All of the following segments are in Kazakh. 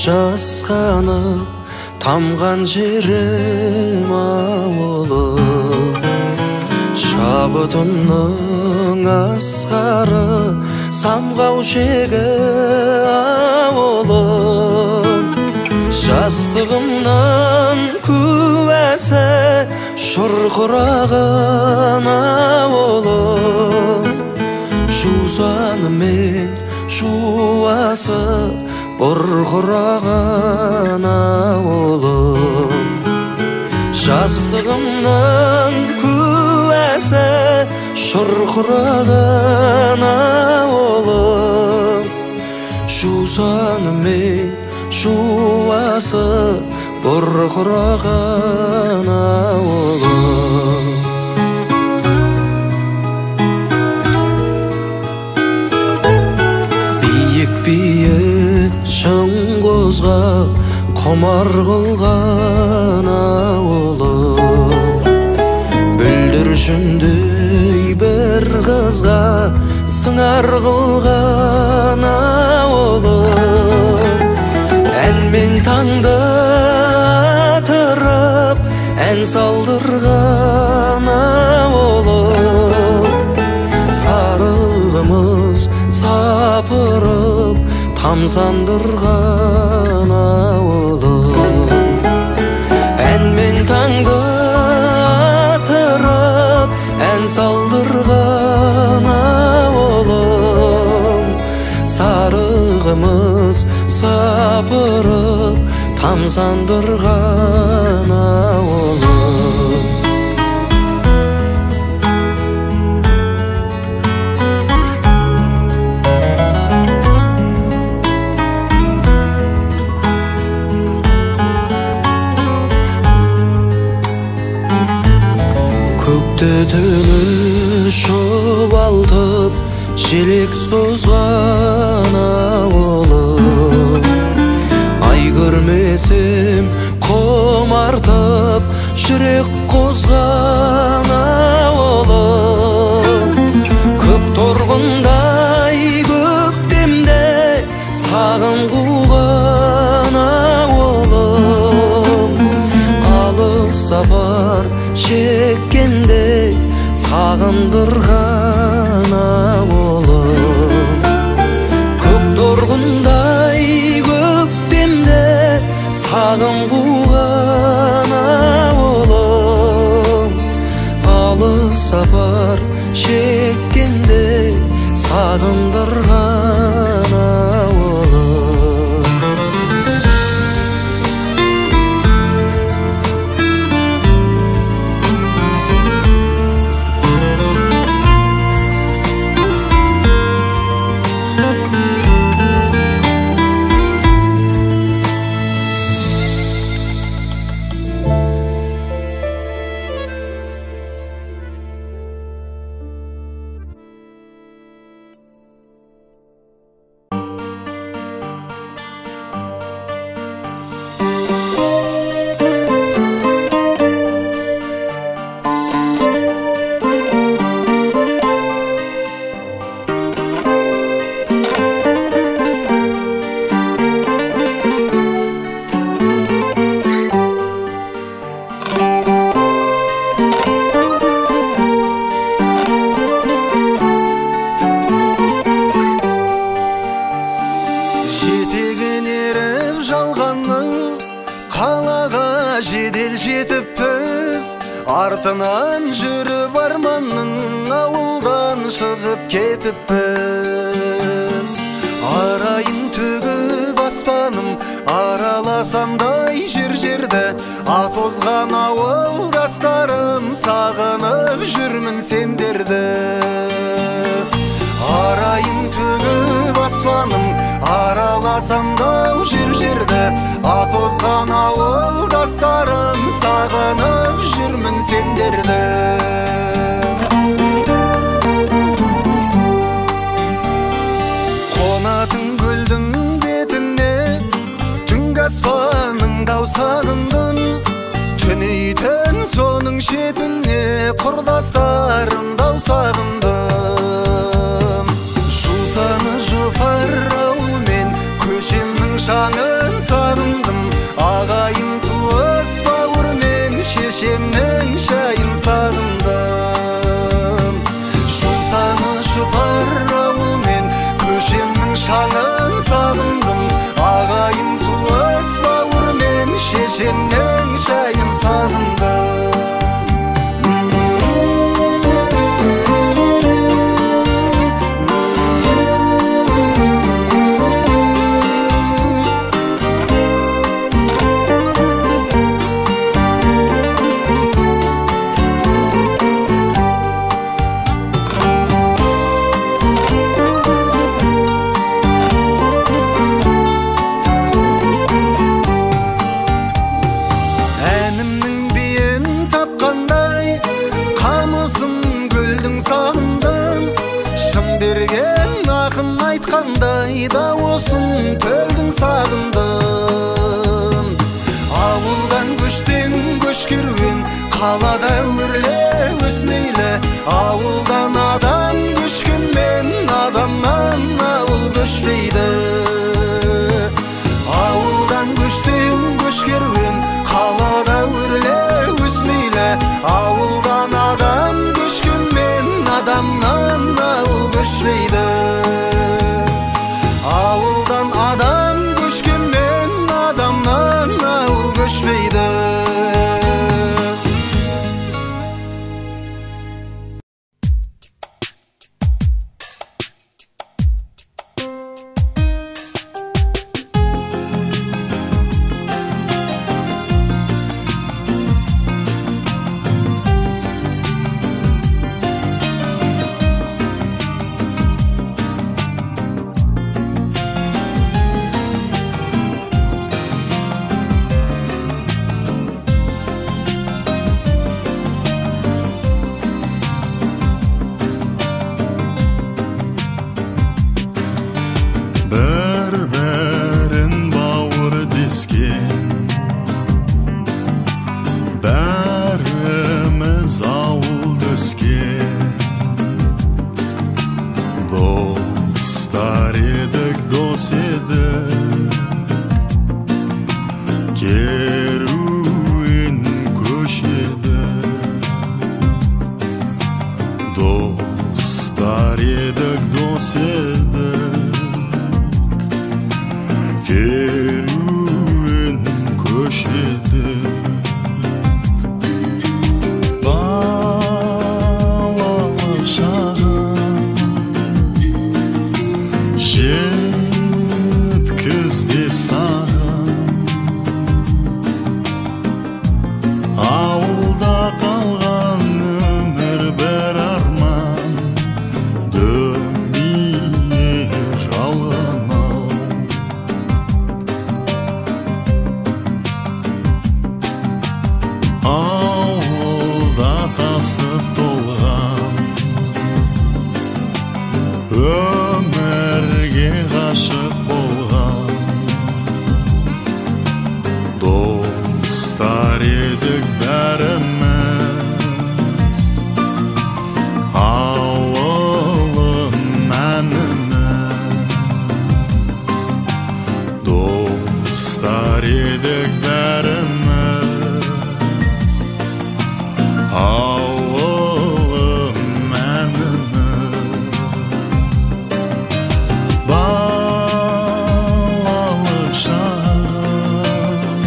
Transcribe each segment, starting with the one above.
Жасқанып тамған жерім ауылым, шабытымның асқары самғау шегі ауылым. Жастығымның куәсі шұрқыраған ауылым, жусаны мен жуасы бұрқыраған ауылым. Жастығымның куәсі шұрқыраған ауылым, жусаны мен жуасы бұрқыраған ауылым. Биік-биік шың қозға құмар қылған ауылым, бүлдіршіндей бір қызға сыңар қылған ауылым. Әнмен таңды атырып ән салдырған ауылым, сары қымыз сапырып тамсандырған ауылым. Әнмен таңды атырып ән салдырған ауылым, сары қымыз сапырып тамсандырған ауылым. Түтіні шұбалтып желек созған ауылым, ай көрмесем құмартып жүрек қозған ауылым. Көк торғындай көктемде сағым қуған ауылым, алыс сапар шеккенде сағындырған ауылым. Көк торғындай көктемде сағым қуған ауылым, алыс сапар шеккенде сағындырған ауылым. Артынан жүріп арманның ауылдан шығып кетіппіз. Арайын төгіп аспаным, араласамдай жер-жерді, ат озған ауылдастарым, сағынып жүрмін сендерді. Арайын төгіп аспаным, араласамдау жер-жерді, ат озған ауылдастарым, сағынып жүрмін сендерді. Қонатын көлдің бетіне, түнгі аспанның дау сағындым, түнейтін соның шетіне, құрдастарым дау сағындым. Жусаны жұпар ауылмен, көшемнің шаңын Шешемнің шайын сағындым. Айтқандай дауысын көлдің сағындым. Ауылдан көшсең көш керуен, қалада өрле өсмейлі. Ауылдан адам көшкенмен, адамнан ауыл көшпейді. Ауылдан көшсең көш керуен, қалада өрле өсмейлі. Ауылдан адам көшкенмен, адамнан ауыл көшпейді. Ауылдан адам көшкенмен, адамнан ауыл көшпейді. Бір-бірін бауыр дескен, бәріміз ауылда өскен. Достар едік, дос едік, керуен көш едік. Достар едік, дос едік, керуен көш едік. Балалық шағым жеткізбе сағым, ауылда қалған өмір бір арман, дүние жалған-ау. Ауылда тасып толған, өмірге ғашық болған. Достар едік бәріміз, ауылым әніміз. Достар едік бәріміз, ауылым әніміз. Балалық шағым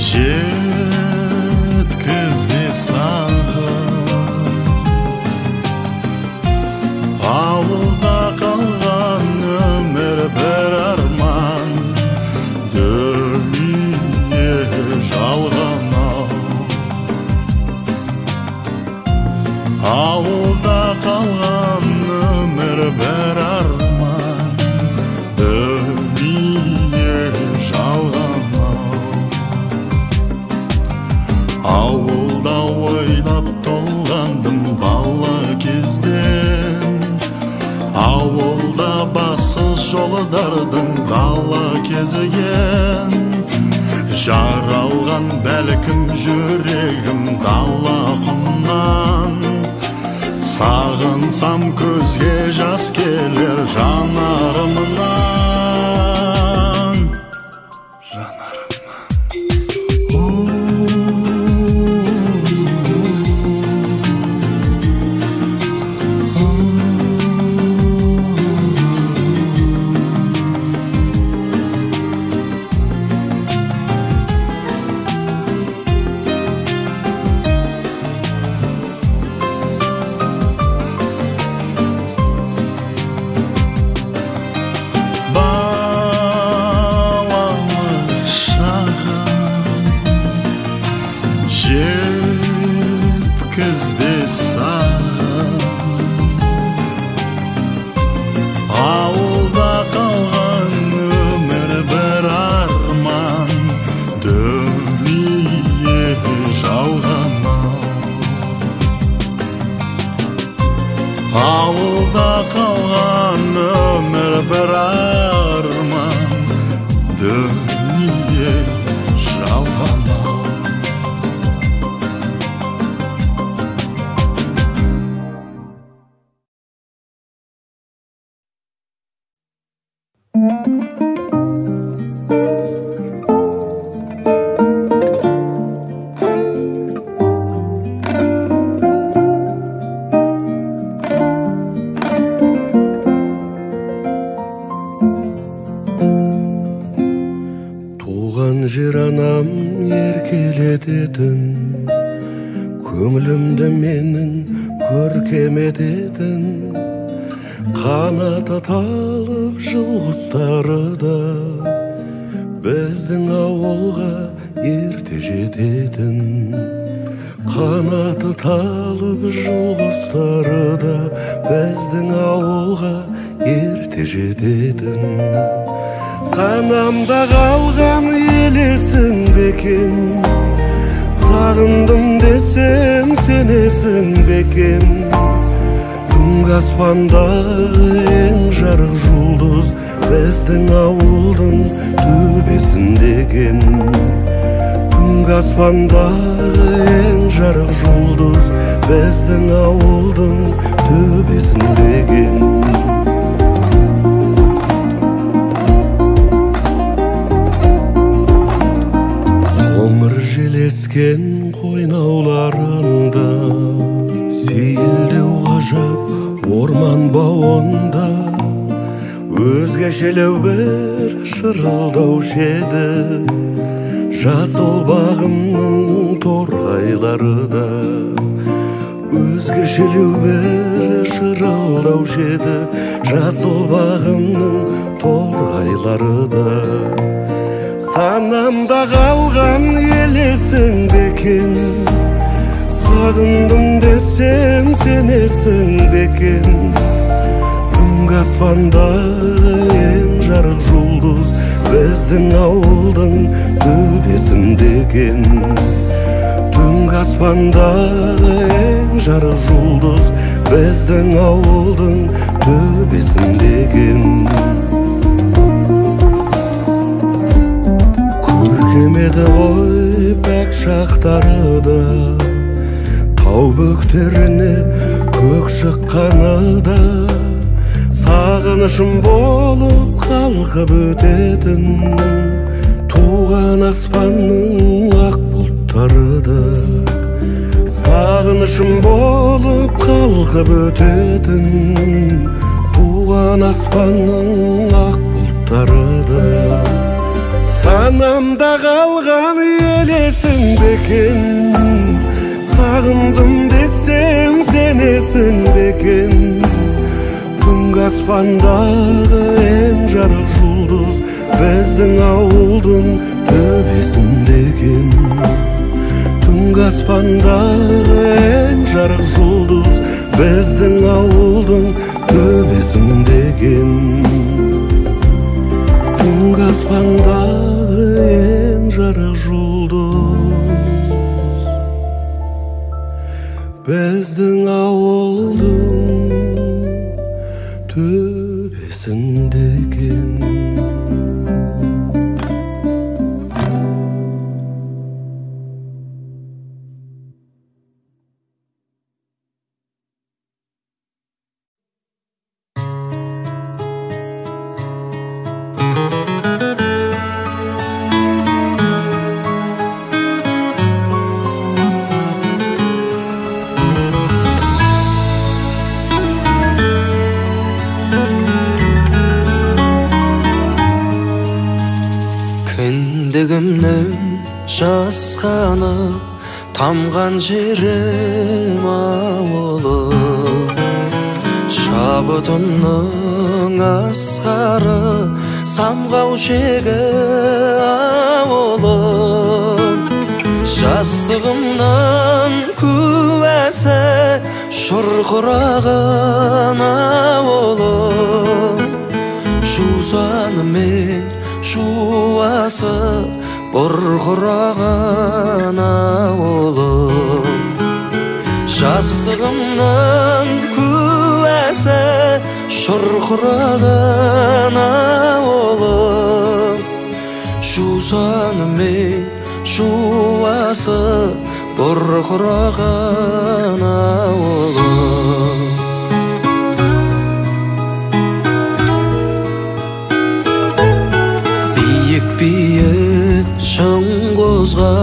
жеткізбе сағым, ауылда қалған өмір бір арман, дүние жалған-ау. Ауылда қалған өмір бір арман, дүние жалған-ау. Ауылда ойлап толғандым бала кезден, ауылда бассыз жолдардың дала кезген. Жаралған бәлкім жүрегім дала құмнан, сағынсам көзге жас келер жанарымнан. Жанарымнан. саған. Ауылда қалған өмір бір арман, дүние жалған. Ауылда қалған өмір бір арман, дүние жалған. Туған жер анам еркелететін, көңілімді менің көркем ететін, қанаты талып жыл құстары да біздің ауылға ерте жететін. Қанаты талып жыл құстары да біздің ауылға ерте жететін. Санамда қалған елесің бекен, сағындым десем сенесің бекен. Түнгі аспандағы ең жарық жұлдыз біздің ауылдың төбесінде екен. Түнгі аспандағы ең жарық жұлдыз біздің ауылдың төбесінде екен. Қоңыр желескен қойнауларында, сейілдеу ғажап орман бауында, өзгешелеу бір шырылдаушы еді жасыл бағымның торғайлары да. Өзгешелеу бір шырылдаушы еді жасыл бағымның торғайлары да. Санамда қалған елесің бекен, сағындым десем сенесің бекен. Түнгі аспандағы ең жарық жұлдыз біздің ауылдың төбесінде екен. Түнгі аспандағы ең жарық жұлдыз біздің ауылдың төбесінде екен. Көркем еді ғой пәк шақтары да, тау бөктеріне көк шыққаны да, сағынышым болып қалқып өтетін туған аспанның ақ бұлттары да. Сағынышым болып қалқып өтетін туған аспанның ақ бұлттары да. Санамда қалған елесің бекен, сағындым десем сенесің бекен. Түнгі аспандағы ең жарық жұлдыз біздің ауылдың төбесінде екен. Түнгі аспандағы ең жарық жұлдыз біздің ауылдың төбесінде екен. Түнгі аспандағы ең жарық жұлдыз біздің ауылдың төбесінде екен. Кіндігімнің жасқанып тамған жерім ауылым, шабытымның асқары самғау шегі ауылым, жастығымның куәсі шұрқыраған ауылым, жусаны мен жуасы бұрқыраған ауылым. Жастығымның куәсі шұрқыраған ауылым, жусаны мен жуасы бұрқыраған ауылым. Биік-биік шың құзға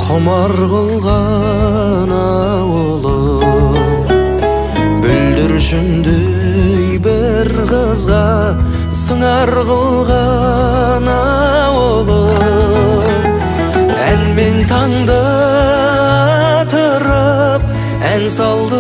құмар қылған ауылым, бүлдіршіндей бір қызға сыңар қылған ауылым. Әнмен таңды атырып, ән салды